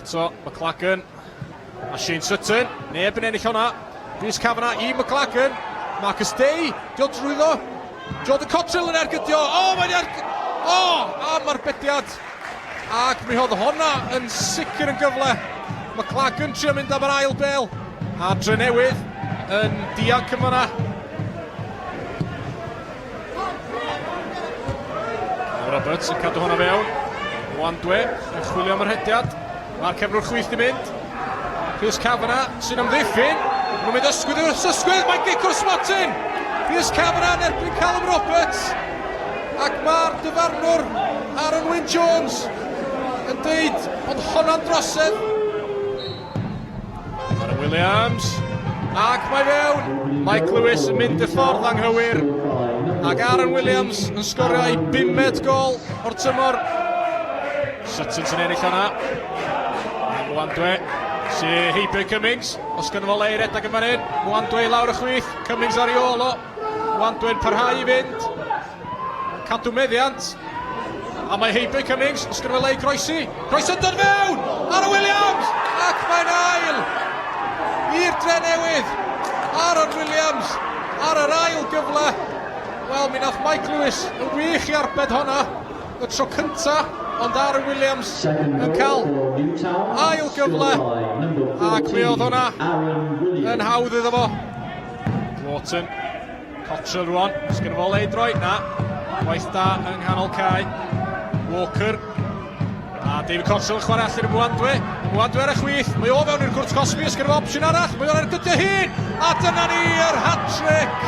Eto, McLagan a Shane Sutton. Neb yn ennill hwnna. Rhys Kavanagh i McLagan. Marcus Day, dio drwyddo. Jordan Cottrell yn ergydio. O, oh, mae'n erg... O, oh, am arbediad. Ac mi oedd honna yn sicr yn gyfle. McLagan trio mynd am yr ail bel. A Drenewydd yn dianc yn fanna. Roberts yn cadw hwnna fewn. Wandwe yn chwilio am yr hediad. Mae'r cefnwr chwith di mynd. Rhys Kavanagh sy'n amddiffyn. Mae'n mynd ysgwydd i'r ysgwydd. Mae'n gic o'r smotyn. Rhys Kavanagh yn erbyn Callum Roberts. Ac mae'r dyfarnwr Aaron Wyn Jones yn deud bod honna'n drosedd. Aaron Williams. Ac mae fewn. Mike Lewis yn mynd y ffordd anghywir. Ac Aaron Williams yn sgorio ei bumed gol o'r tymor. Sutton sy'n ennill hwnna. Mwandwe sy'n heibio Cummings. Os gynno fo le i redag yn fan hyn. Mwandwe i lawr y chwith. Cummings ar ei ôl o. Mwandwe'n parhau i fynd. Cadw meddiant. A mae heibio Cummings, os gyda fe le i groesi. Croeso dod fewn! Aaron Williams! Ac mae'n ail i'r Drenewydd. Aaron Williams ar yr ail gyfle. Wel, mi nath Mike Lewis yn wych i arbed honna y tro cynta, ond Aaron Williams yn cael ail gyfle ac mi oedd hwnna yn hawdd iddo fo. Wharton Cottrell rwan, sgynno fo le i droi, na. Gwaith da yng nghanol cae. Walker. A David Cottrell yn chwarae allan i Mwandwe. Mwandwe ar y chwith, mae o fewn i'r cwrt cosbi, sgynno fo opsiwn arall, mae o'n ergydio hun! A dyna ni yr hat-trick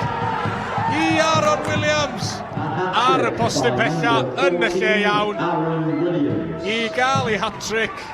i Aaron Williams ar y postyn pella yn y lle iawn i gael ei hat-trick.